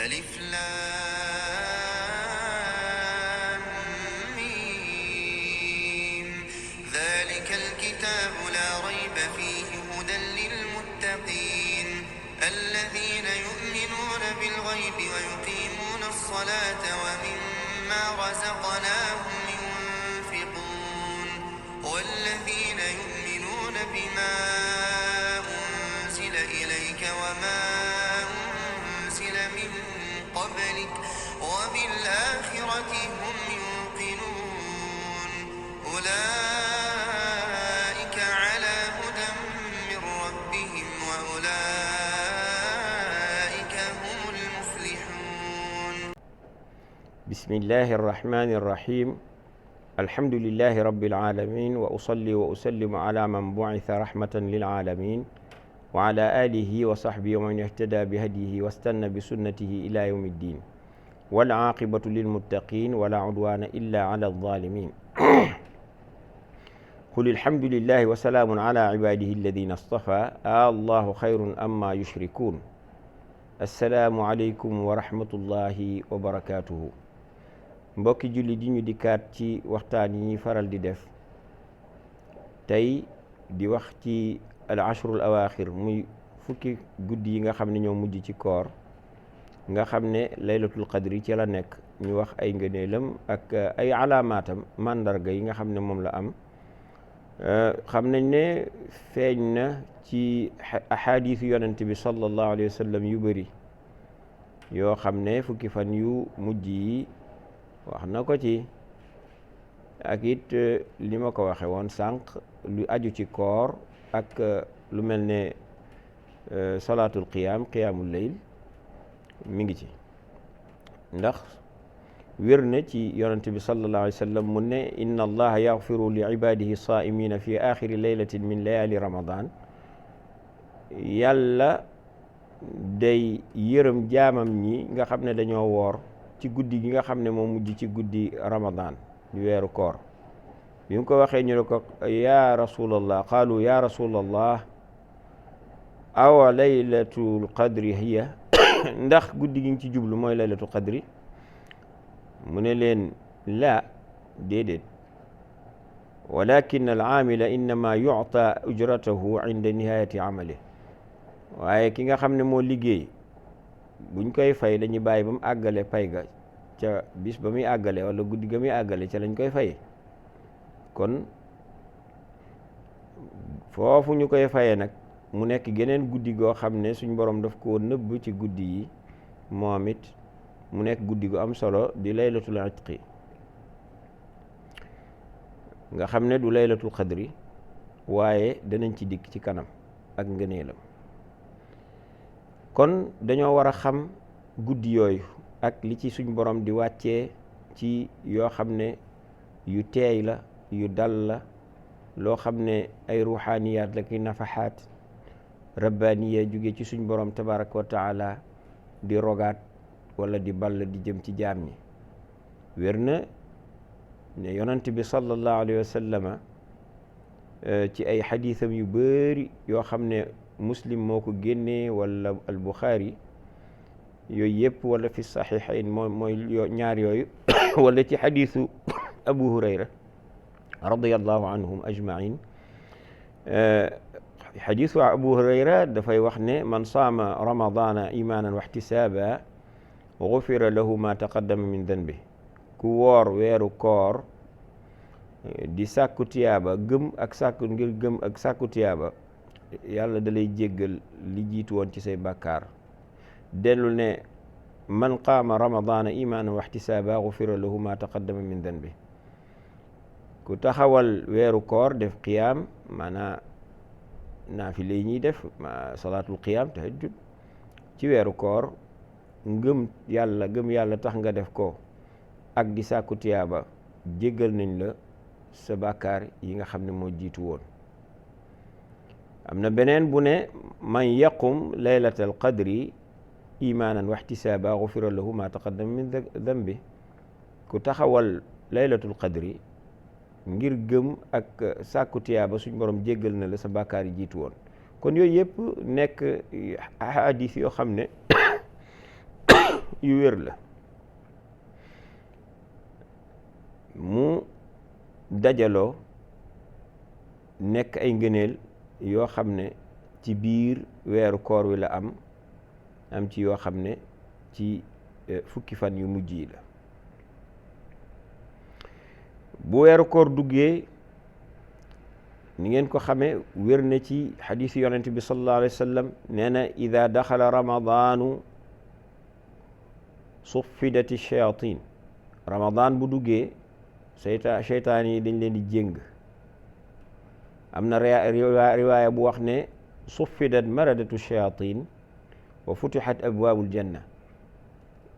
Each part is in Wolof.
ألف لام ميم ذلك الكتاب لا ريب فيه هدى للمتقين الذين يؤمنون بالغيب ويقيمون الصلاة ومما رزقناهم ينفقون والذين يؤمنون بما أنزل إليك وما أنزل من قبلك وبالآخرة هم يوقنون أولئك على هدى من ربهم وأولئك هم المفلحون. بسم الله الرحمن الرحيم. الحمد لله رب العالمين وأصلي وأسلم على من بعث رحمة للعالمين وعلى آله وصحبه ومن اهتدى بهديه واستنى بسنته إلى يوم الدين والعاقبة للمتقين ولا عدوان إلا على الظالمين. قل الحمد لله وسلام على عباده الذين اصطفى الله خير أما يشركون. السلام عليكم ورحمة الله وبركاته. mbokki julli di ñu dikkaat ci waxtaan yi ñuy faral di def tey di wax ci al ashrul awaaxir muy fukki guddi yi nga xam ne ñoo mujj ci koor nga xam ne laylatul qadri ci la nekk ñu wax ay ngëneelam ak ay alaamaatam màndarga yi nga xam ne moom la am. xam nañ ne feeñ na ci ahadis yonent bi sallallahu alayhi wa sallam yu bëri yoo xam ne fukki fan yu mujj yi wax na ko ci ak it li ma ko waxe woon sànq lu aju ci koor ak lu mel ne salaatul qiyaamul layl mi ngi ci ndax wér na ci yonente bi sallallahu alayhi wa sallam mu ne inna allaha yaxfiru li ibadihi saa'imina fi axiri laylatin min layali ramadan yàlla day yërëm jaamam ñi nga xam ne dañoo woor ci guddi gi nga xam ne moo mujj ci guddi ramadan di weeru koor bi mu ko waxee ñu ne ko ya rasulallah qaalu ya rasulallah awa laylatul qadri hiya ndax guddi gi nga ci jublu mooy laylatul qadri mu ne leen laa déedéet walakin al aamila innama yu'ta ujratahu inda nihayati amali waaye ki nga xam ne moo liggéey buñ koy fay dañuy bàyyi ba mu àggale pay ga ca bis ba muy àggale wala guddi ga muy àggale ca lañ koy fay kon foofu ñu koy fayee nag mu nekk geneen guddi goo xam ne suñ borom daf koo nëbb ci guddi yi moom it mu nekk guddi gu am solo di laylatul itqi nga xam ne du laylatul qadri waaye danañ ci dikk ci kanam ak ngëneelam. kon dañoo war a xam guddi yooyu ak li ci suñ borom di wàccee ci yoo xam ne yu teey la yu dal la loo xam ne ay ruuxaaniyaat la ki nafaxaat rabbaaniya jóge ci suñ borom tabaraka wa taala di rogaat wala di ball di jëm ci jaam ñi. wér na ne yonent bi sallallahu alayhi wa sallama ci ay xadiisam yu bari yoo xam ne muslim moo ko génnee wala al buxaari yooyu yëpp wala fi saxiixayn mooy ñaar yooyu wala ci xadiisu abu hurayra radiyallahu anhum ajmain. xadiisu abu hurayra dafay wax ne man saama ramadana imaanan wa ihtisaaba gufira lahu ma taqaddama min danbi ku woor weeru koor di sàkku tiyaaba gëm ak sàkku tiyaaba yàlla da lay jéggal li jiitu woon ci say bàkkaar. dellu ne man qaama ramadana imaanan wa ihtisaaba gufira lahu ma taqaddama min danbi ku taxawal weeru koor def qiyaam maanaa naafile yi ñuy def salaatul qiyaam tahajjud ci weeru koor ngëm yàlla tax nga def ko ak di sàkku tiyaaba jéggal nañ la sa bàkkaar yi nga xam ne moo jiitu woon. am na beneen bu ne man yaqum laylatal qadri imaanan wa ihtisaaba gufira lahu ma taqaddama min dambi ku taxawal laylatul qadri ngir gëm ak sàkku tiyaaba suñ borom jéggal na la sa bàkkaar yi jiitu woon. kon yooyu yëpp nekk ahadis yoo xam ne yu wér la mu dajaloo nekk ay ngëneel yoo xam ne ci biir weeru koor wi la am ci yoo xam ne ci fukki fan yu mujj yi la. bu weeru koor duggee ni ngeen ko xamee wér na ci xadiisu yonent bi sallallahu alayhi wa sallam nee na ida daxala ramadaanu suffidati shayatin ramadaan bu duggee seytaan yi dañ leen di jéng. am na riwaaya bu wax ne suffidat maradatu shayatin wa futixat abwaabul janna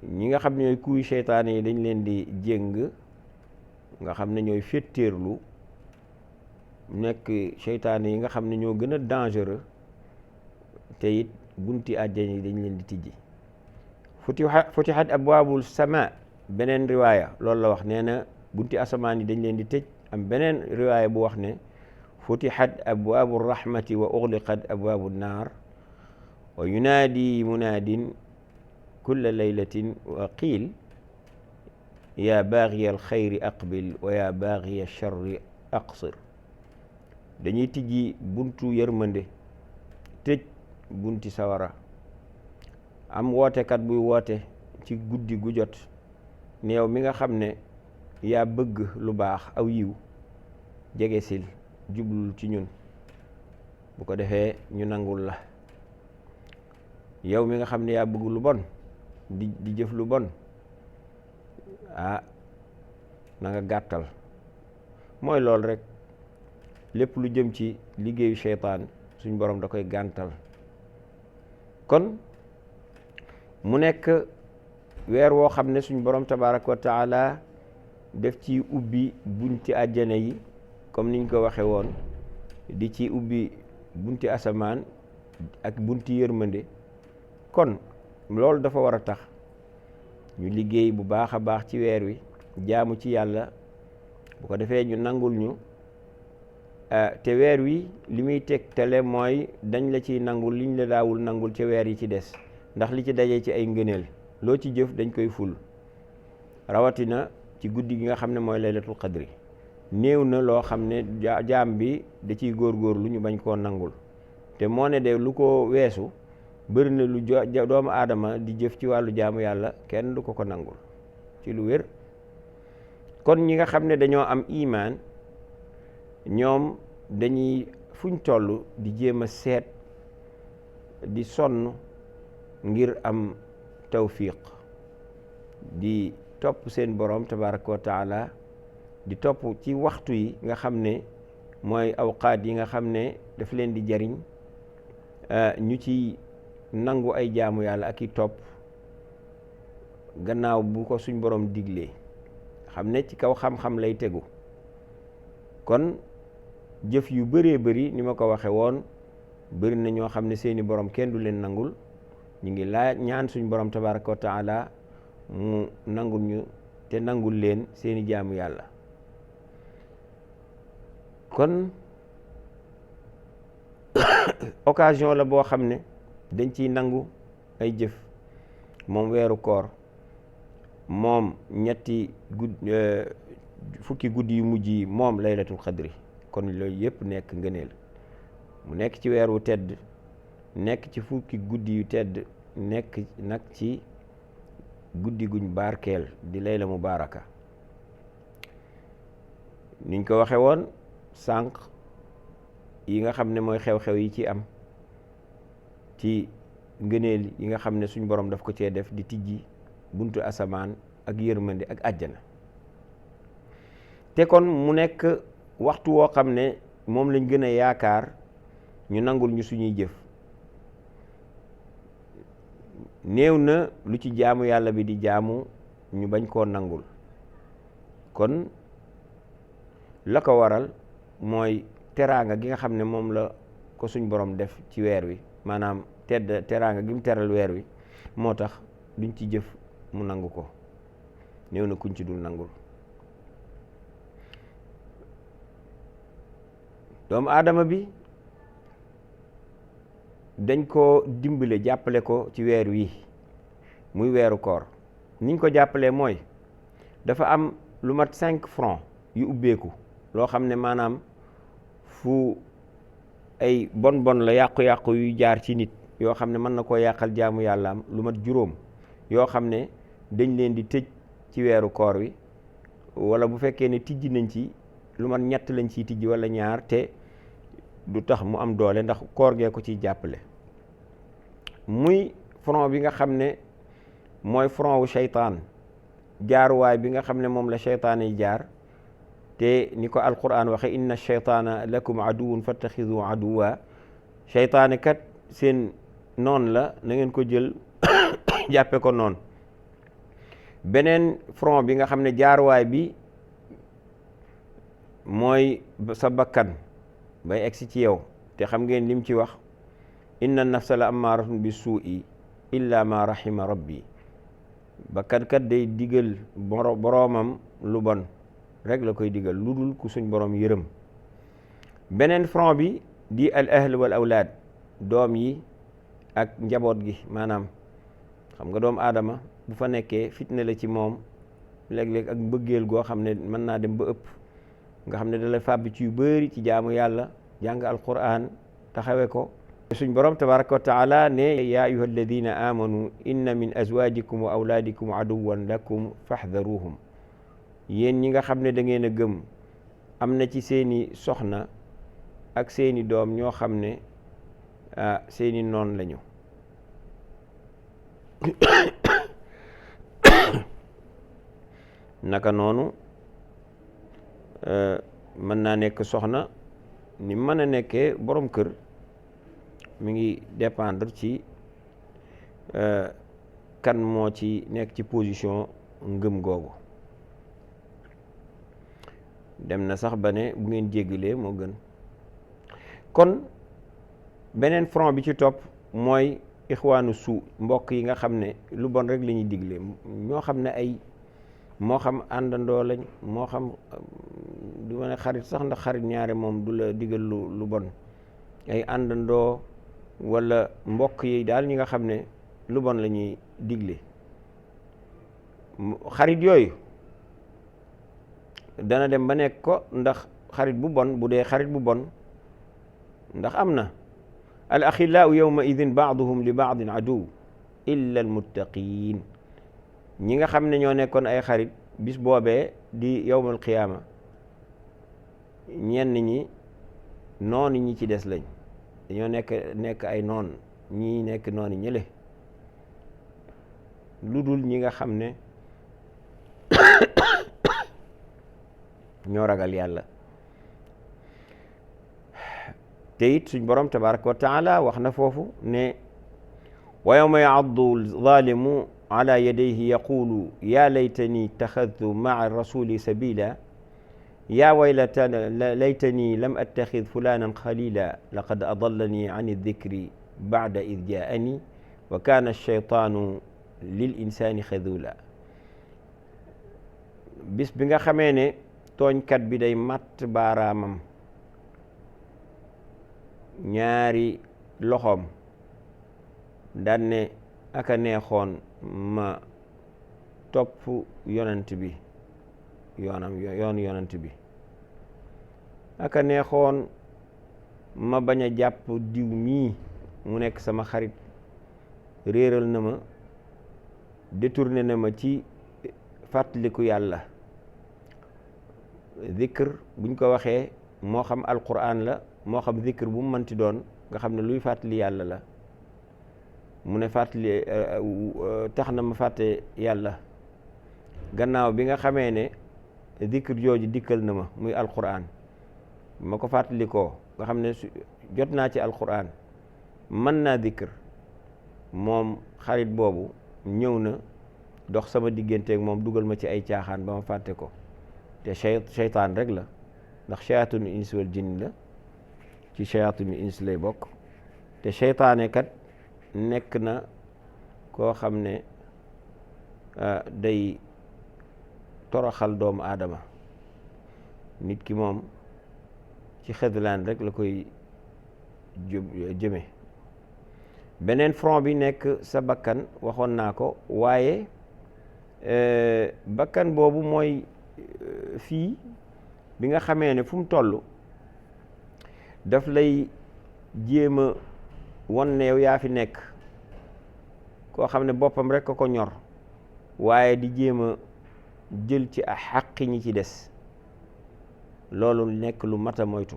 ñi nga xam ne ñooy kuy seytaan yi dañ leen di jéng nga xam ne ñooy féttéerlu nekk seytaan yi nga xam ne ñoo gën a dangereux te it bunti àjjana yi dañ leen di tijji. futixat abwaabul sama beneen riwaaya loolu la wax nee na bunti asamaan yi dañ leen di tëj. am beneen riwaaya bu wax ne futixat abwaabu rahmati wa uxliqat abwaabu naar wa yunaadi munaadin kulla laylatin wa qiil yaa baaxiya alxayri aqbil wa yaa baaxiya charri aqsir. dañuy tijji buntu yërmande tëj bunti sawara. am wootekat buy woote ci guddi gu jot ne yow mi nga xam ne yaa bëgg lu baax aw yiw jege sil jublul ci ñun bu ko defee ñu nangul la. yow mi nga xam ne yaa bëgg lu bon di jëf lu bon na nga gàttal. mooy loolu rek lépp lu jëm ci liggéeyu seytaan suñ borom da koy gàntal. kon mu nekk weer woo xam ne suñ borom tabaraka wa taala def ci ubbi bunti àjjana yi comme niñ ko waxe woon di ci ubbi bunti asamaan ak bunti yërmande. kon loolu dafa war a tax ñu liggéey bu baax a baax ci weer wi jaamu ci yàlla bu ko defee ñu nangul ñu te weer wi li muy tegtale mooy dañ la ciy nangul liñ la daawul nangul ca weer yi ci des ndax li ci dajee ci ay ngëneel loo ci jëf dañ koy ful. rawatina ci guddi gi nga xam ne mooy laylatul qadri néew na loo xam ne jaam bi da ciy góorgóorlu ñu bañ koo nangul te moo ne de lu ko weesu bëri na lu doomu aadama di jëf ci wàllu jaamu yàlla kenn du ko nangul ci lu wér. kon ñi nga xam ne dañoo am imaan ñoom dañuy fuñ toll di jéem a seet di sonn ngir am tawfiq di topp seen borom tabaraka wa taala di topp ci waxtu yi nga xam ne mooy awqaat yi nga xam ne daf leen di jariñ ñu ci nangu ay jaamu yàlla ak i topp gannaaw bu ko suñ borom diglee xam ne ci kaw xam-xam lay tegu. kon jëf yu bëree bëri ni ma ko waxe woon bëri na ñoo xam ne seeni borom kenn du leen nangul ñu ngi laaj ñaan suñ borom tabaraka wa taala mu nangul ñu te nangul leen seeni jaamu yàlla. kon occasion la boo xam ne dañ ciy nangu ay jëf moom weeru koor moom ñetti fukki guddi yu mujj yi moom laylatul qadri. kon loolu yëpp nekk ngëneel mu nekk ci weer wu tedd nekk ci fukki guddi yu tedd nekk nag ci guddi guñ barkeel di layla mubaaraka. niñ ko waxe woon sànq yi nga xam ne mooy xew-xew yi ci am ci ngëneel yi nga xam ne suñ borom daf ko cee def di tijji buntu asamaan ak yërmande ak àjjana. te kon mu nekk waxtu woo xam ne moom lañ gën a yaakaar ñu nangul ñu suñuy jëf. néew na lu ci jaamu yàlla bi di jaamu ñu bañ koo nangul. kon la ko waral mooy teraanga gi nga xam ne moom la ko suñ borom def ci weer wi maanaam teraanga gi mu teral weer wi moo tax duñ ci jëf mu nangu ko. néew na kuñ ci dul nangul. doomu aadama bi dañ ko dimbale jàppale ko ci weer wi muy weeru koor niñ ko jàppalee mooy dafa am lu mat 5 fronts yu ubbeeku loo xam ne maanaam fu ay bon la yàqu-yàqu yu jaar ci nit yoo xam ne mën na koo yàqal jaamu yàlla am lu mat juróom yoo xam ne dañ leen di tëj ci weeru koor wi wala bu fekkee ne tijji nañ ci lu mat ñett lañ ciy tijji wala ñaar te du tax mu am doole ndax koor gee ko ciy jàppale muy front bi nga xam ne mooy front wu seytaan jaaruwaay bi nga xam ne moom la seytaan yi jaar te ni ko alquran waxe inna sheytaana lakum aduwun fattaxidu aduwa seytaane kat seen noon la na ngeen ko jël jàppe ko noon beneen front bi nga xam ne jaaruwaay bi mooy sa bakkan bay egsi ci yow te xam ngeen lim ci wax inna nafsa la amaaratun bi suu'i illa ma rahima rabbi bakkan kat day digal boroomam lu bon rek la koy digal lu dul ku suñ boroom yërëm beneen front bi di al ahl wal awlaad doom yi ak njaboot gi maanaam xam nga doomu aadama bu fa nekkee fitna la ci moom léeg-léeg ak mbëggeel goo xam ne mën naa dem ba ëpp nga xam ne da lay fàbbi ci yu bari ci jaamu yàlla jàng alquran taxawe ko suñ borom tabaraka wa taala ne yaa ayuha alladina amanu inna min azwajikum wa awlaadikum aduwan lakum fahdharuhum yéen ñi nga xam ne da ngeen a gëm am na ci seeni soxna ak seeni doom ñoo xam ne seeni noon lañu naka noonu mën naa nekk soxna ni mën a nekkee borom kër mi ngi dépendre ci kan moo ci nekk ci position ngëm googu dem na sax ba ne bu ngeen jéggalee moo gën kon beneen front bi ci topp mooy ixwaanu suu mbokk yi nga xam ne lu bon rek la ñuy digle ñoo xam ne ay moo xam àndandoo lañ moo xam du ma ne xarit sax ndax xarit ñaare moom du la digal lu bon ay àndandoo wala mbokk yi daal ñi nga xam ne lu bon la ñuy digle xarit yooyu dana dem ba nekk ko ndax xarit bu bon bu dee xarit bu bon ndax am na al axillaau yawma idin baaduhum li baadin aduw illa al muttaqin ñi nga xam ne ñoo nekkoon ay xarit bis boobee di yawmal qiyaama ñenn ñi noonu ñi ci des lañ dañoo nekk ay noon ñii nekk noonu ñële lu dul ñi nga xam ne ñoo ragal yàlla te it suñ borom tabaraka wa taala wax na foofu ne wa yawma ya'addu zalimu ala yadayhi yaqulu ya laytani taxadtu maa rasuli sabila ya waylata laytani lam attaxid fulanan xalila laqad adallani an aldikri bacda id jaani wa kaana alcheytaanu lil insani xadula bis bi nga xamee ne tooñkat bi day matt baaraamam ñaari loxoom daan ne aka neexoon ma topp yonent bi yoonu yonent bi aka neexoon ma bañ a jàpp diw mii mu nekk sama xarit réeral na ma détourné na ma ci fàttaliku yàlla zikr buñ ko waxee moo xam alquran la moo xam zikr bu mu mënti doon nga xam ne luy fàttali yàlla la mu ne fàttali tax na ma fàtte yàlla gannaaw bi nga xamee ne zikr jooju dikkal na ma muy alquran ma ko fàttalikoo nga xam ne jot naa ci alquran mën naa zikr moom xarit boobu ñëw na dox sama digganteeg moom dugal ma ci ay caaxaan ba ma fàtte ko te seytaan rek la ndax shayaatinu ins wal jinn la ci shayaatinu ins lay bokk te seytaane kat nekk na koo xam ne day toroxal doomu aadama nit ki moom ci xedlaan rek la koy jëme beneen front bi nekk sa bakkan waxoon naa ko waaye bakkan boobu mooy fii bi nga xamee ne fu mu toll daf lay jéem a won ne yow yaa fi nekk koo xam ne boppam rek a ko ñor waaye di jéem a jël ci a xàqi ñi ci des loolu nekk lu mat a moytu.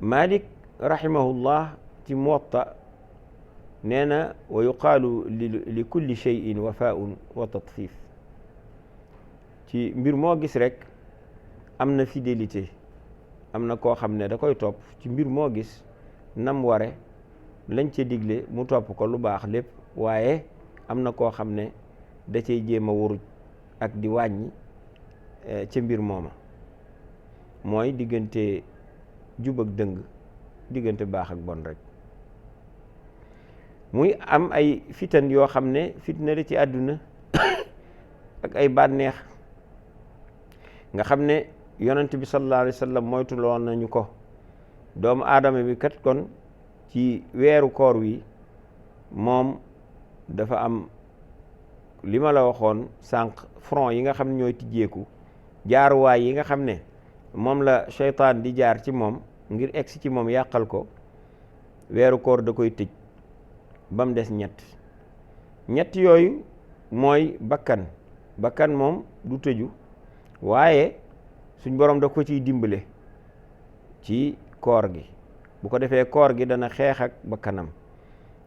Malik rahimahullah ci Muwatta nee na wa yuqaalu li kulli shay'in wafaa'un wa tatfiif, ci mbir moo gis rek am na fidélité, am na koo xam ne da koy topp ci mbir moo gis nam ware lañ ca digle mu topp ko lu baax lépp, waaye am na koo xam ne da cay jéem a wuruj ak di wàññi ca mbir mooma, mooy diggante jub ak dëng, diggante baax ak bon rek. muy am ay fitan yoo xam ne fitna la ci àdduna ak ay bànneex nga xam ne yonent bi sallallahu alayhi wa sallam moytuloon nañu ko. doomu aadama bi kat kon ci weeru koor wi moom dafa am li ma la waxoon sànq, front yi nga xam ne ñooy tijjeeku, jaaruwaay yi nga xam ne moom la seytaan di jaar ci moom ngir egsi ci moom yàqal ko. weeru koor da koy tëj ba mu des ñett yooyu mooy bakkan moom du tëju, waaye suñ borom da ko ciy dimbale ci koor gi. bu ko defee koor gi dana xeex ak bakkanam,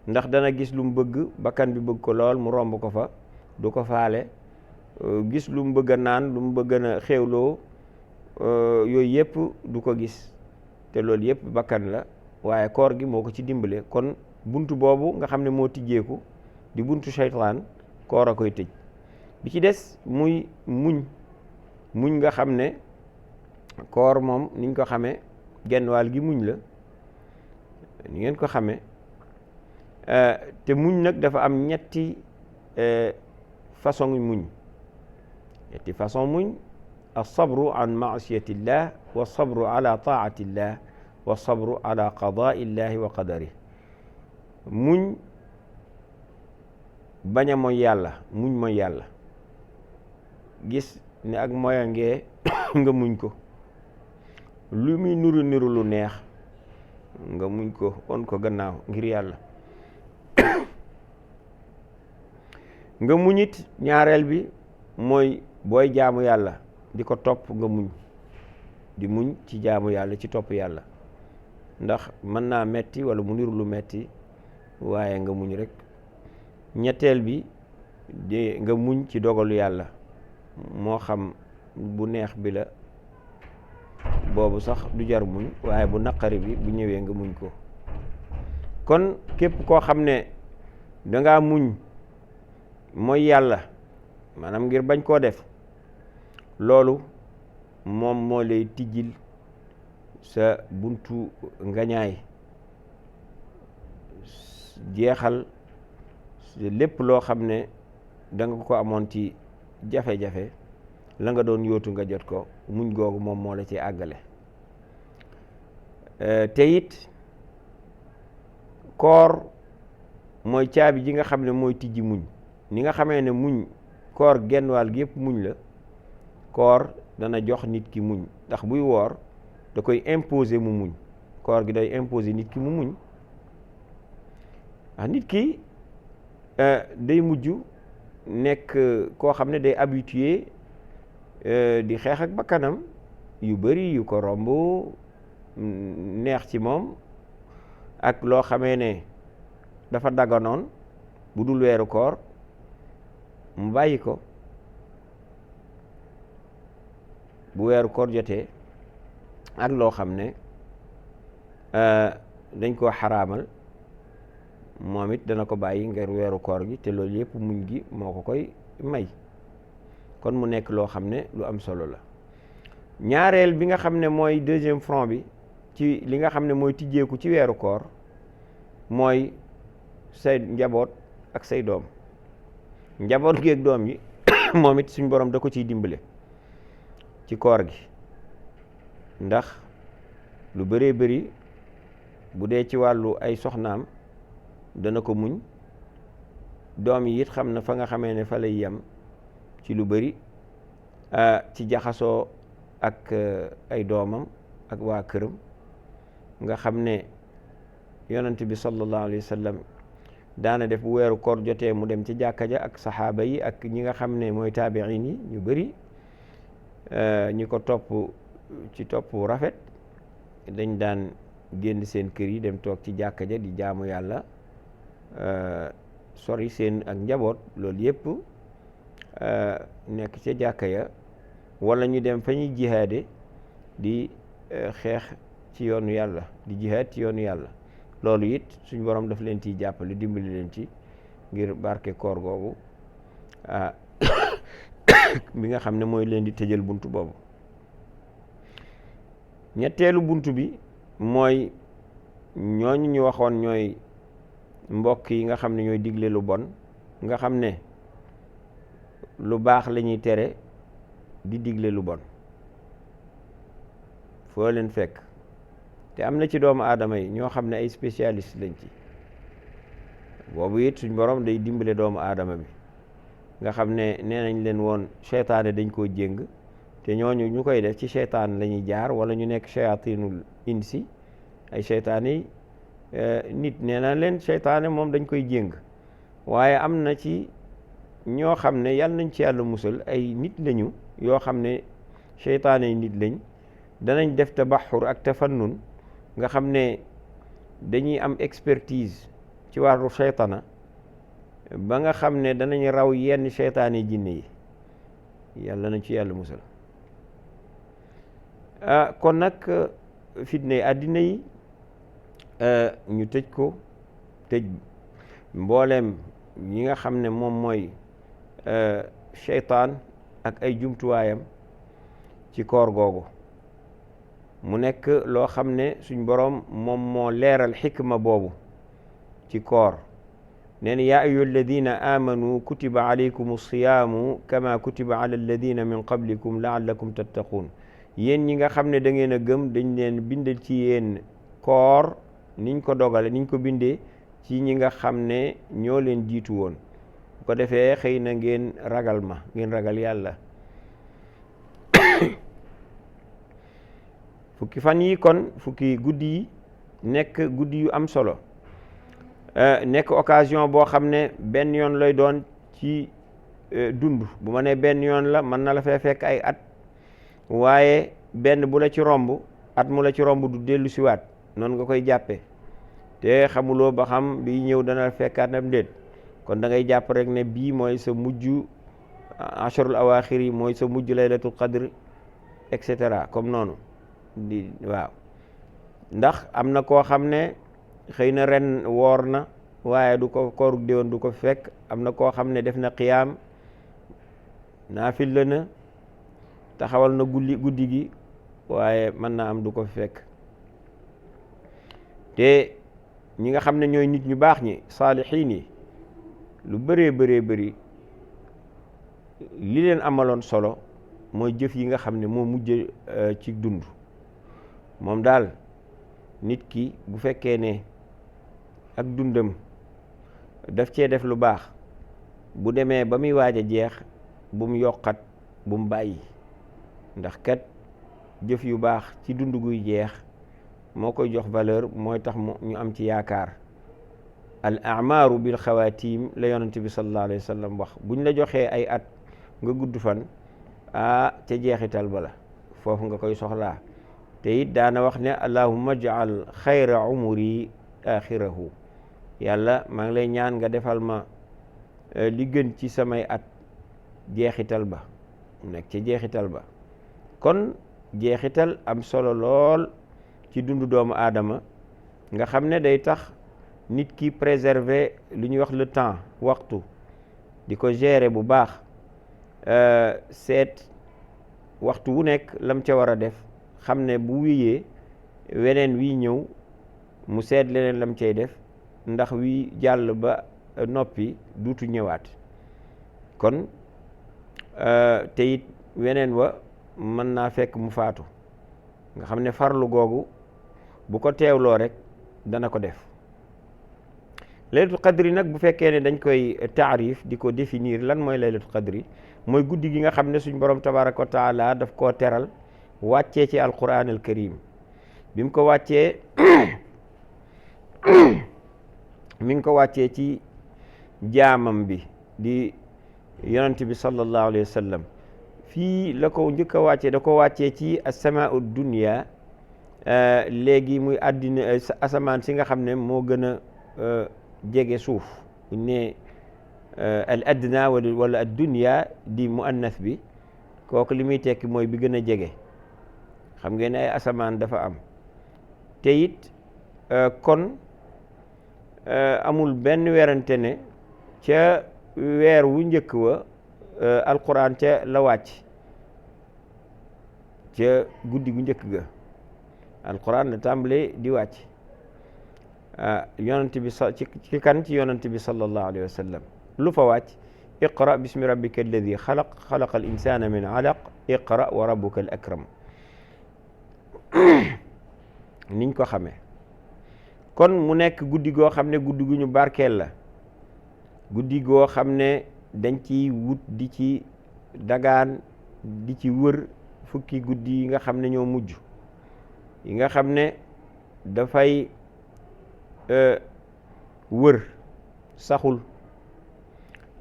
ndax dana gis lu mu bëgg, bakkan bi bëgg ko lool, mu romb ko fa du ko faale. gis lu mu bëgg a naan, lu mu bëgg a xéewloo, yooyu yëpp du ko gis, te loolu yëpp bakkan la, waaye koor gi moo ko ci dimbale. kon buntu boobu nga xam ne moo tijjeeku di buntu seytaan, koor a koy tëj. bi ci des muy muñ nga xam ne koor moom niñ ko xamee genn wàll gi muñ la, ni ngeen ko xamee, te muñ nag dafa am ñetti façon muñ. ñetti façon muñ: as-sabru an ma'siyatillah, wa sabru ala taatillah, wa sabru ala qadaillahi wa qadari. muñ bañ a mooy yàlla, muñ mooy yàlla, gis ne ak moya ngee nga muñ ko, lu muy niru lu neex nga muñ ko, on ko gannaaw ngir yàlla. nga muñit ñaareel bi mooy booy jaamu yàlla di ko topp nga muñ, di muñ ci jaamu yàlla, ci topp yàlla, ndax mën naa metti wala mu niru lu metti, waaye nga muñ rek. ñetteel bi di nga muñ ci dogalu yàlla, moo xam bu neex bi la, boobu sax du jar muñ, waaye bu naqari bi bu ñëwee nga muñ ko. kon képp koo xam ne dangaa muñ mooy yàlla, maanaam ngir bañ koo def, loolu moom moo lay tijjil sa buntu ngañaay, jeexal lépp loo xam ne da nga ko amoon ci jafe-jafe, la nga doon yóotu nga jot ko. muñ googu moom moo la ci àggale. te it koor mooy caabi ji nga xam ne mooy tijji muñ. ni nga xamee ne muñ, koor genn wàll gi yëpp muñ la, koor dana jox nit ki muñ, ndax buy woor da koy imposer mu muñ. koor gi day imposer nit ki mu muñ. nit ki day mujj nekk koo xam ne day habitué di xeex ak bakkanam, yu bari yu ko romb neex ci moom, ak loo xamee ne dafa dagganoon bu dul weeru koor mu bàyyi ko. bu weeru koor jotee ak loo xam ne dañ koo xaraamal, moom it dana ko bàyyi ngir weeru koor gi, te loolu yëpp muñ gi moo ko koy may. kon mu nekk loo xam ne lu am solo la. ñaareel bi nga xam ne mooy deuxième front bi ci li nga xam ne mooy tijjeeku ci weeru koor, mooy say njaboot ak say doom. njaboot gi ak doom yi moom it suñ borom da ko ciy dimbale ci koor gi, ndax lu bëree bëri bu dee ci wàllu ay soxnaam dana ko muñ, doom yi it xam na fa nga xamee ne fa lay yem ci lu bari ci jaxasoo ak ay doomam ak waa këram nga xam ne yonent bi sallallahu alayhi wa sallam daana def bu weeru koor jotee mu dem ci jàkka ja ak saxaaba yi ak ñi nga xam ne mooy taabiin yi ñu bari ñi ko topp ci topp rafet dañ daan génn seen kër yi dem toog ci jàkka ja di jaamu yàlla sori seen ak njaboot loolu yépp nekk ca jàkka ya wala ñu dem fa ñuy jihaade di xeex ci yoonu yàlla di jihaad ci yoonu yàlla loolu it suñ borom daf leen ciy jàppale dimbali leen ci ngir barke koor googu bi nga xam ne mooy leen di tëjal bunt boobu. ñetteelu bunt bi mooy ñooñu ñu waxoon ñooy mbokk yi nga xam ne ñooy digle lu bon nga xam ne lu baax la ñuy tere di digle lu bon foo leen fekk te am na ci doomu aadama yi ñoo xam ne ay spécialiste lañ ci boobu it suñ borom day dimbale doomu aadama bi nga xam ne nee nañ leen woon seytaane dañ koo jéng te ñooñu ñu koy def ci seytaan la ñuy jaar wala ñu nekk shayatinul insi ay seytaane yi nit nee na leen seytaane moom dañ koy jéng waaye am na ci ñoo xam ne yàlla nañ ci yàlla musal ay nit lañu yoo xam ne seytaane yi nit lañ danañ def tabaxur ak tafannun nga xam ne dañuy am expertise ci wàllu seytaana ba nga xam ne danañ raw yenn seytaane yi jinne yi yàlla nañ ci yàlla musal kon nag fitne àddina yi ñu tëj ko tëj mbooleem ñi nga xam ne moom mooy seytaan ak ay jumtuwaayam ci koor googu mu nekk loo xam ne suñ boroom moom moo leeral xikma boobu ci koor nee na yaa ayyuha alladina amanu kutiba alaykum alsiyaamu kama kutiba ala alladina min qablikum laallakum tattaquun yéen ñi nga xam ne da ngeen a gëm dañ leen bindal ci yéen koor niñ ko dogale niñ ko bindee ci ñi nga xam ne ñoo leen jiitu woon bu ko defee xëy na ngeen ragal ma ngeen ragal yàlla fukki fan yi kon fukki guddi yi nekk guddi yu am solo nekk occasion boo xam ne benn yoon lay doon ci dund bu ma nee benn yoon la mën na la fee fekk ay at waaye benn bu la ci romb at mu la ci romb du dellu siwaat noonu nga koy jàppe te xamuloo ba xam bi ñëw dana fekkaat nam déet kon da ngay jàpp rek ne bii mooy sa mujj asharul awaaxir yi mooy sa mujj laylatul qadr et cetera comme noonu di waaw ndax am na koo xam ne xëy na ren woor na waaye du ko koorug déwoon du ko fekk am na koo xam ne def na qiyaam naafila na taxawal na guddi gi waaye mën naa am du ko fekk te ñi nga xam ne ñooy nit ñu baax ñi saalixiin yi lu bëree bëri li leen amaloon solo mooy jëf yi nga xam ne moo mujj ci dund moom daal nit ki bu fekkee ne ak dundam daf cee def lu baax bu demee ba muy waaj a jeex bu mu yokkat bu mu bàyyi ndax kat jëf yu baax ci dund guy jeex moo koy jox valeur mooy tax ñu am ci yaakaar al amaaru bil xawaatim la yonent bi sallallahu alayhi wa sallam wax buñ la joxee ay at nga gudd fan ca jeexital ba la foofu nga koy soxlaa te it daana wax ne allahumma jaal xayra umuri axirahu yàlla maa ngi lay ñaan nga defal ma li gën ci samay at jeexital ba nekk ca jeexital ba kon jeexital am solo lool ci dundu doomu aadama nga xam ne day tax nit ki préserver lu ñuy wax le temps waxtu di ko gérer bu baax seet waxtu wu nekk lam ca war a def xam ne bu wiyee weneen wii ñëw mu seet leneen lam cay def ndax wi jàll ba noppi duutu ñëwaat kon te it weneen wa mën naa fekk mu faatu nga xam ne farlu googu bu ko teewloo rek dana ko def laylatul qadri nag bu fekkee ne dañ koy taarif di ko définir lan mooy laylatul qadri mooy guddi gi nga xam ne suñ borom tabaraka wa taala daf koo teral wàccee ci alquran al karim bi mu ko wàccee mi ngi ko wàccee ci jaamam bi di yonent bi sallallahu alayhi wa sallam fii la ko njëkk a wàccee da ko wàccee ci asamaau dunia léegi muy àddina asamaan si nga xam ne moo gën a jege suuf ne al adna wala ad dunia di muannas bi kooku li muy tekki mooy bi gën a jege xam ngeen ne ay asamaan dafa am te it kon amul benn werante ne ca weer wu njëkk wa alquran ca la wàcc ca guddi gu njëkk ga alquran la tàmbalee di wàcc yonent bi ci kan ci yonent bi sallallahu alayhi wa sallam lu fa wàcc iqra bismi rabbika alladi xalaqa al insana min alaq iqra wa rabbuka al akram niñ ko xamee kon mu nekk guddi goo xam ne guddi gu ñu barkeel la guddi goo xam ne dañ ci wut di ci dagaan di ci wër fukki guddi yi nga xam ne ñoo mujj yi nga xam ne dafay wër saxul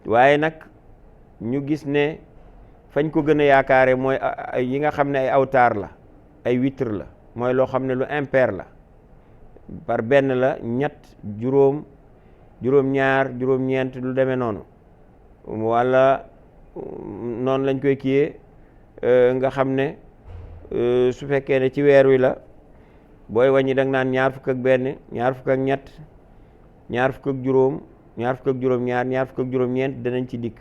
waaye nag ñu gis ne fañ ko gën a yaakaare mooy yi nga xam ne ay awtaar la ay witr la mooy loo xam ne lu impair la par benn la ñett juróom ñaar juróom ñeent lu demee noonu wala noonu lañ koy kiyee nga xam ne su fekkee ne ci weer wi la booy wàññi da nga naan ñaar fukk ak benn ñaar fukk ak ñett ñaar fukk ak juróom ñaar fukk ak juróom ñaar ñaar fukk ak juróom ñeent danañ ci dikk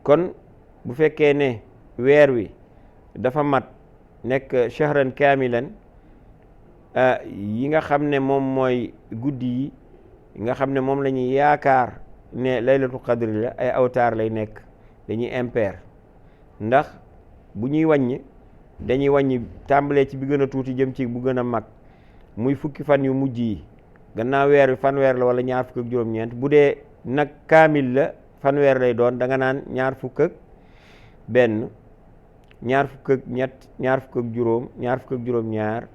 kon bu fekkee ne weer wi dafa mat nekk shahran kaamilan yi nga xam ne moom mooy guddi yi nga xam ne moom la ñuy yaakaar ne laylatul qadri la ay awtaar lay nekk dañuy impair ndax bu ñuy wàññi dañuy wàññi tàmbalee ci bi gën a tuuti jëm ci bu gën a mag muy fukki fan yu mujj yi gannaaw weer wi fanweer la wala ñaar fukk ak juróom-ñeent bu dee nag kaamil la fanweer lay doon da nga naan ñaar fukk ak benn ñaar fukk ak ñett ñaar fukk ak juróom ñaar fukk ak juróom-ñaar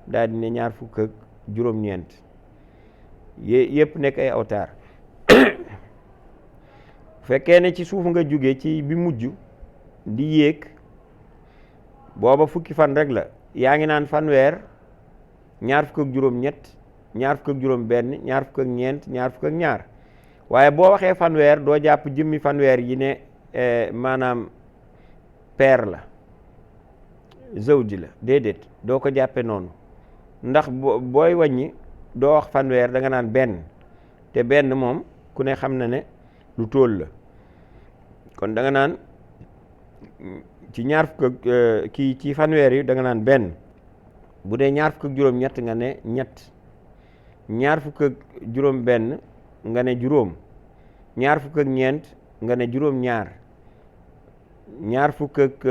daal di ne ñaar fukk ak juróom-ñeent yëpp nekk ay awtaar fekkee ne ci suuf nga jóge ci bi mujj di yéeg booba fukki fan rek la yaa ngi naan fanweer ñaar fukk ak juróom-ñett ñaar fukk ak juróom-benn ñaar fukk ak ñeent ñaar fukk ak ñaar waaye boo waxee fanweer doo jàpp jëmmi fanweer yi ne maanaam paire la zawji la déedéet doo ko jàppe noonu ndax booy wàññi doo wax fanweer da nga naan benn te benn moom ku ne xam na ne lu tóol la kon da nga naan ci ñaar fukk ak kii ci fanweer yi da nga naan benn bu dee ñaar fukk ak juróom-ñett nga ne ñett ñaar fukk ak juróom-benn nga ne juróom ñaar fukk ak ñeent nga ne juróom-ñaar ñaar fukk ak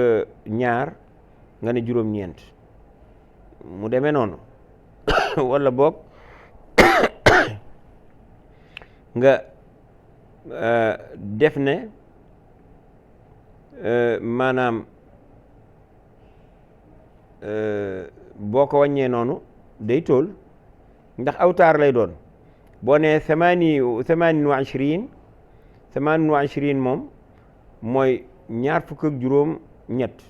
ñaar nga ne juróom-ñeent mu demee noonu walla boog nga def ne maanaam boo ko wàññee noonu day tool ndax awtaar lay doon boo nee samaanin wa ishriin moom mooy ñaar fukk ak juróom ñett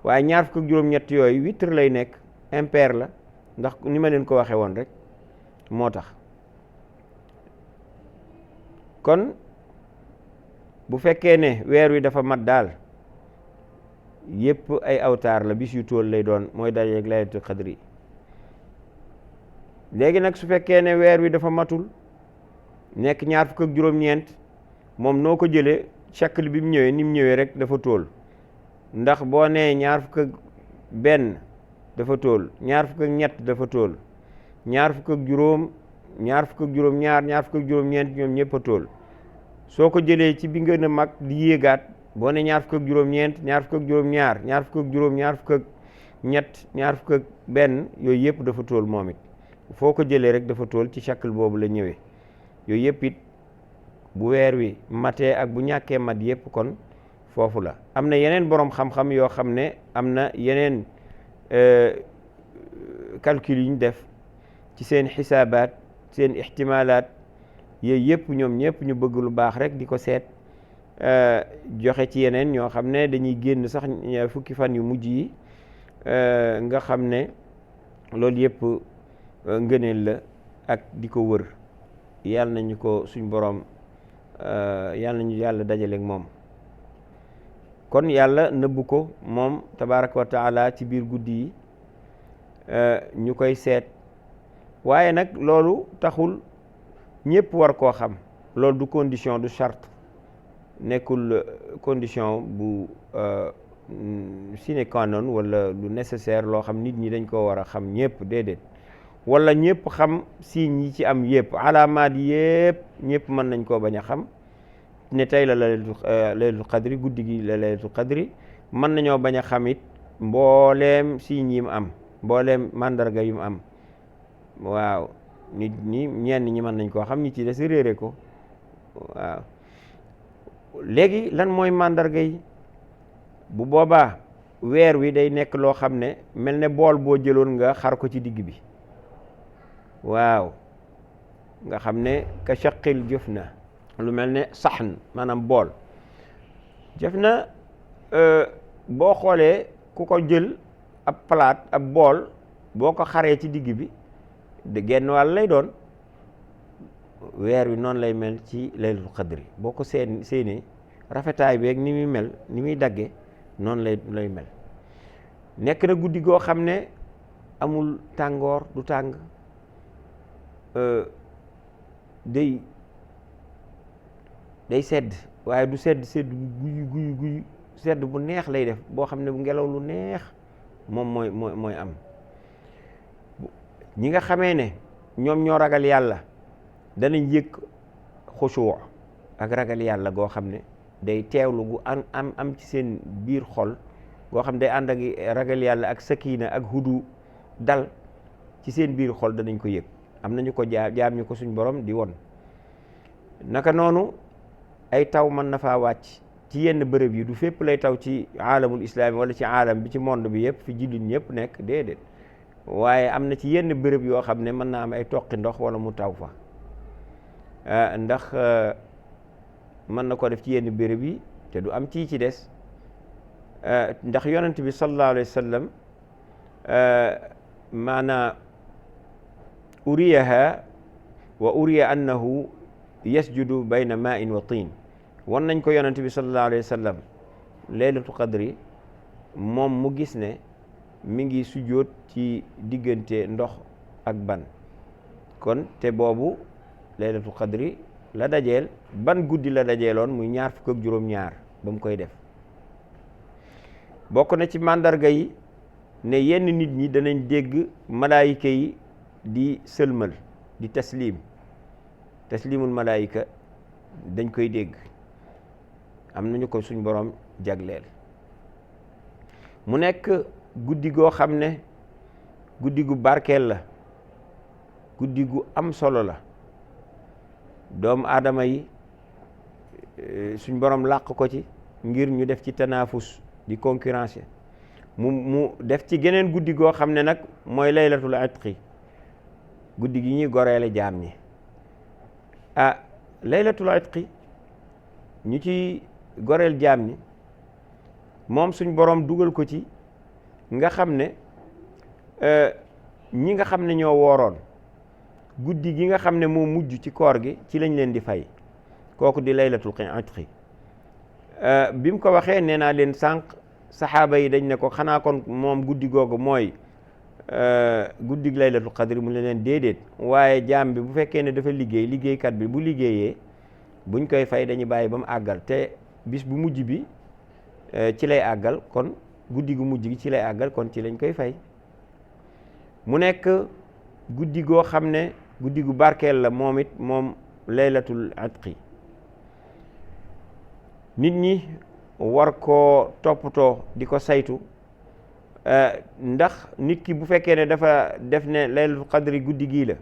waaye ñaar fukk ak juróom ñett yooyu witr lay nekk impair la ndax ni ma leen ko waxe woon rek moo tax kon bu fekkee ne weer wi dafa mat daal yépp ay awtaar la bis yu tóol lay doon mooy dajeek laylatul qadri léegi nag su fekkee ne weer wi dafa matul nekk ñaar fukk ak juróom-ñeent moom noo ko jëlee shakl bi mu ñëwee ni mu ñëwee rek dafa tóol ndax boo nee ñaar fukk ak benn dafa tóol ñaar fukk ak ñett dafa tóol ñaar fukk ak juróom ñaar fukk ak juróom-ñaar ñaar fukk ak juróom-ñeent ñoom ñëpp a tóol soo ko jëlee ci bi gën a mag di yéegaat boo ne ñaar fukk ak juróom-ñeent ñaar fukk ak juróom-ñaar ñaar fukk ak juróom ñaar fukk ak ñett ñaar fukk ak benn yooyu yëpp dafa tóol moom it foo ko jëlee rek dafa tool ci shakl boobu la ñëwee. yooyu yëpp it bu weer wi matee ak bu ñàkkee mat yëpp kon foofu la. am na yeneen boroom xam-xam yoo xam ne am na yeneen calcul yu ñu def ci seen xisaabaat seen ixtimaalaat yooyu yëpp ñoom ñëpp ñu bëgg lu baax rek di ko seet joxe ci yeneen ñoo xam ne dañuy génn sax fukki fan yu mujj yi nga xam ne loolu yëpp ngëneel la ak di ko wër yàlla nañu ko suñ boroom yàlla nañu yàlla dajaleeg moom. kon yàlla nëbbu ko moom tabaraka wa taala ci biir guddi yi ñu koy seet waaye nag loolu taxul ñëpp war koo xam. loolu du condition du charte nekkul condition bu sine qua non wala lu nécessaire loo xam nit ñi dañ koo war a xam ñëpp déedéet wala ñëpp xam signes yi ci am yëpp alaamaat yëpp ñëpp mën nañ koo bañ a xam ne tey la laylatul qadri guddi gi la laylatul qadri mën nañoo bañ a xam it mbooleem signes yi mu am mbooleem mandarga yu mu am waaw nit ñi ñenn ñi mën nañ koo xam ñi ci des réere ko waaw. léegi lan mooy mandarga yi bu boobaa weer wi day nekk loo xam ne mel ne bool boo jëloon nga xar ko ci digg bi waaw nga xam ne ka shaqil jëf na lu mel ne saxn maanaam bool jëf na boo xoolee ku ko jël ab palaat ab bool boo ko xaree ci digg bi de genn wàll lay doon weer wi noonu lay mel ci laylatul qadri boo ko séenee rafetaay beeg ni muy mel ni muy dagge noonu lay mel nekk na guddi goo xam ne amul tàngoor du tàng day sedd waaye du sedd guy sedd bu neex lay def boo xam ne bu ngelaw lu neex moom mooy am. ñi nga xamee ne ñoom ñoo ragal yàlla danañ yëg xusuu ak ragal yàlla goo xam ne day teewlu gu am ci seen biir xol goo xam day ànd ak ragal yàlla ak sakina ak hudu dal ci seen biir xol danañ ko yëg. am nañu ko jaam ñu ko suñ borom di won naka noonu ay taw mën na faa wàcc ci yenn bërëb yi du fépp lay taw ci aalamul islaami wala ci aalam bi ci monde bi yëpp fi jullit ñëpp nekk déedéet waaye am na ci yenn bërëb yoo xam ne mën naa am ay toqi ndox wala mu taw fa ndax mën na ko def ci yenn bërëb yi te du am ci des ndax yonent bi sallallahu alayhi wa sallam maanaa uriyaha wa uriya annahu yasjudu bayna ma'in wa tiin wan nañ ko yonent bi sallallahu alayhi wa sallam laylatul qadri moom mu gis ne mi ngi sujjóot ci diggante ndox ak ban kon te boobu laylatul qadri la dajeel ban guddi la dajeeloon muy 22 ba mu koy def. bokk na ci màndarga yi ne yenn nit ñi danañ dégg malaayika yi di sëlmal di taslimul malaayika dañ koy dégg am nañu ko suñ borom jagleel mu nekk guddi goo xam ne guddi gu barkeel la guddi gu am solo la doomu aadama yi suñ borom làq ko ci ngir ñu def ci tanaafus di concurrence mu def ci geneen guddi goo xam ne nag mooy laylatul itqi guddi gi ñuy goreele jaam ñi laylatul itqi ñu ci goreel jaam ñi moom suñ borom dugal ko ci nga xam ne ñi nga xam ne ñoo wooroon guddi gi nga xam ne moo mujj ci koor gi ci lañ leen di fay kooku di laylatul itqi bi mu ko waxee nee naa leen sànq saxaaba yi dañ ne ko xanaa kon moom guddi googu mooy guddig laylatul qadri mu leen déedéet waaye jaam bi bu fekkee ne dafa liggéeykat bi bu liggéeyee buñ koy fay dañuy bàyyi ba mu àggal te bis bu mujj bi ci lay àggal kon guddi gu mujj gi ci lay àggal kon ci lañ koy fay mu nekk guddi goo xam ne guddi gu barkeel la moom it moom laylatul itqi nit ñi war koo toppatoo di ko saytu ndax nit ki bu fekkee ne dafa def ne laylatul qadri guddi gii la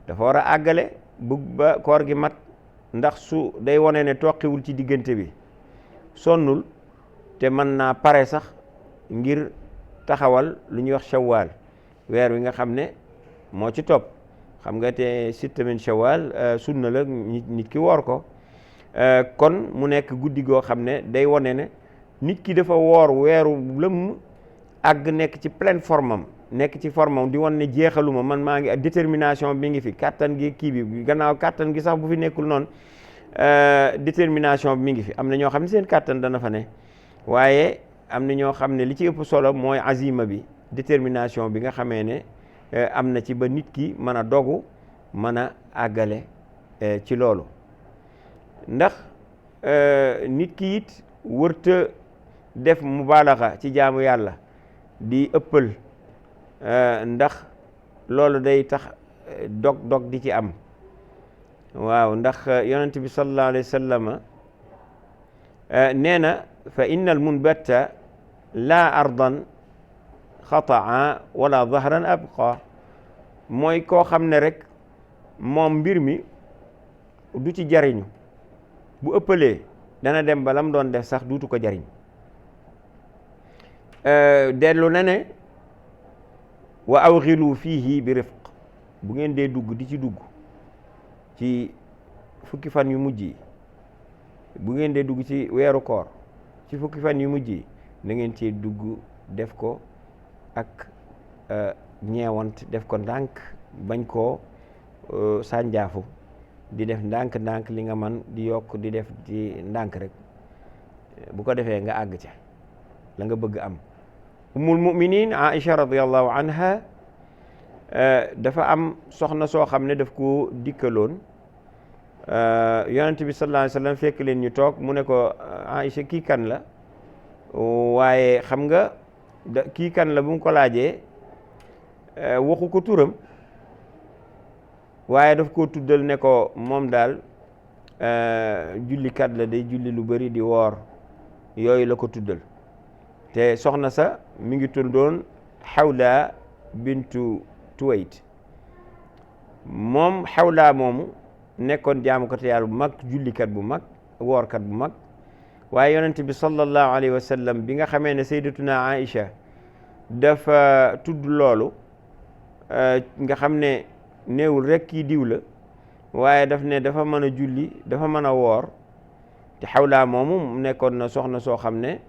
dafa war a àggale ba koor gi mat, ndax su day wone ne toqiwul ci diggante bi, sonnul, te mën naa pare sax ngir taxawal lu ñuy wax shawwal, weer wi nga xam ne moo ci topp. xam nga te sitta min shawwal sunna la nit ki woor ko. kon mu nekk guddi goo xam ne day wone ne nit ki dafa woor weeru lëmm àgg nekk ci pleine formam, nekk ci formam di wan ne jeexaluma, man maa ngi détermination bi ngi fi, kàttan gi kii bi gannaaw kàttan gi sax bu fi nekkul noonu détermination bi mi ngi fi. am na ñoo xam ne seen kàttan dana fa ne, waaye am na ñoo xam ne li ci ëpp solo mooy azima bi, détermination bi nga xamee ne am na ci ba nit ki mën a dogu, mën a àggale ci loolu. ndax nit ki it wërta def mubaalaxa ci jaamu yàlla, di ëppal, ndax loolu day tax dog di ci am. waaw, ndax yonent bi sallallahu alayhi wa sallam nee na fa inna al munbatta laa ardan xataa wala zahran abqa, mooy koo xam ne rek moom mbir mi du ci jariñu, bu ëppalee dana dem ba lam doon def sax duutu ko jariñ. dellu na ne wa awxilu fiihi bi rifq, bu ngeen dee dugg di ci dugg ci fukki fan yu mujj yi, bu ngeen dee dugg ci weeru koor ci fukki fan yu mujj yi, na ngeen cee dugg def ko ak ñeewant, def ko ndànk, bañ koo sànjaafu, di def ndànk-ndànk li nga man di yokk di def di ndànk rek, bu ko defee nga àgg ca la nga bëgg am. ummul muminin Aïcha radiallahu anha dafa am soxna soo xam ne daf ko dikkaloon yonent bi sallallahu alayhi wa sallam fekk leen ñu toog, mu ne ko Aïcha kii kan la, waaye xam nga kii kan la bu mu ko laajee waxu ko turam, waaye daf koo tuddal ne ko moom daal jullikat la, day julli lu bari di woor, yooyu la ko tuddal. te soxna sa mi ngi tuddoon Xawla bintu Tuwayt. moom Xawla moomu nekkoon jaamukatu yàlla bu mag, jullikat bu mag, woorkat bu mag. waaye yonent bi sallallahu alayhi wa sallam bi nga xamee ne sayyidatuna Aïcha dafa tudd loolu, nga xam ne néewul rek kii diw la, waaye daf ne dafa mën a julli, dafa mën a woor. te Xawla moomu nekkoon na soxna soo xam ne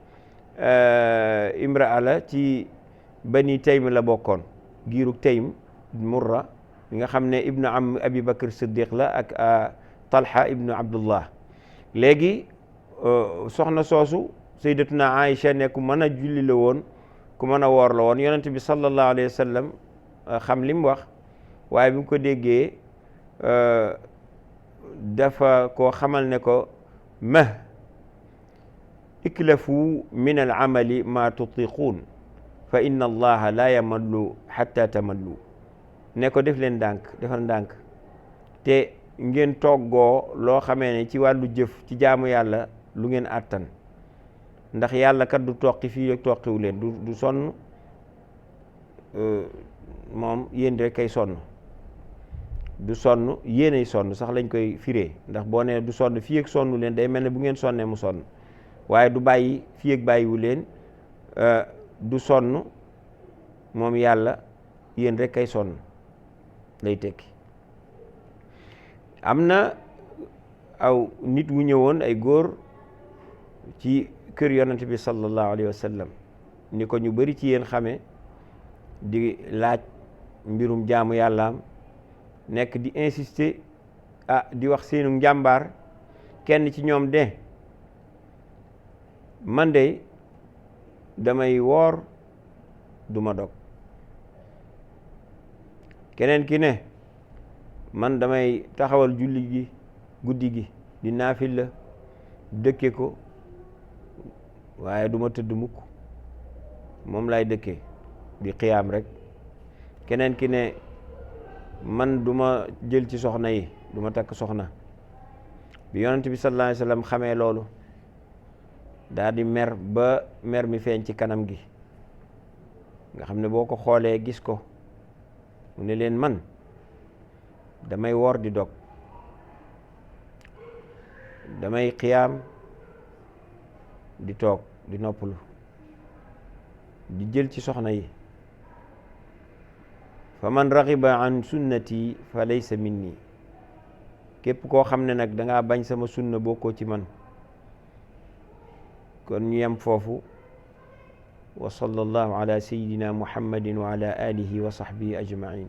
imraa la ci bani Taym la bokkoon, giirug Taym, Murra, nga xam ne ibnu am Abi Bakr Siddiq la ak Talha ibnu Abdullah. léegi soxna soosu sayyidatuna Aïcha ne ku mën a julli la woon, ku mën a woor la woon. yonent bi sallallahu alayhi wa sallam xam li mu wax, waaye bi mu ko déggee dafa koo xamal ne ko iklafu min al amali ma tutiquun fa inna allaha la yamallu hatta tamallu. ne ko def leen ndànk, defal ndànk, te ngeen toggoo loo xamee ne ci wàllu jëf ci jaamu yàlla lu ngeen àttan, ndax yàlla kat du toqi fii ak toqiwu leen, du sonn, moom yéen rek kay sonn, du sonn yéenay sonn sax lañ koy firee, ndax boo nee du sonn fii ak sonnu leen day mel ne bu ngeen sonnee mu sonn, waaye du bàyyi fii ak bàyyiwu leen, du sonn moom yàlla, yéen rek kay sonn lay tekki. am na aw nit wu ñëwoon, ay góor ci kër yonent bi sallallahu alayhi wa sallam, ni ko ñu bari ci yéen xame, di laaj mbirum jaamu yàllaam, nekk di insister di wax seenu njàmbaar. kenn ci ñoom de man de damay woor duma dog, keneen ki ne man damay taxawal julli gi guddi gi di naafila dëkke ko, waaye duma tëdd mukk, moom lay dëkke di xiyaam rek. keneen ki ne man duma jël ci soxna yi, duma takk soxna. bi yonent bi sallallahu alayhi wa sallam xamee loolu, daal di mer ba mer mi feeñ ci kanam gi, nga xam ne boo ko xoolee gis ko mu ne leen man damay woor di dog, damay xiyaam di toog di noppalu, di jël ci soxna yi. fa man raxiba an sunnati fa laysa minni, képp koo xam ne nag dangaa bañ sama sunna bokkoo ci man. kon ñu yem foofu. wa sallallahu ala sayyidina muhammadin wa ala alihi wa sahbihi ajmain.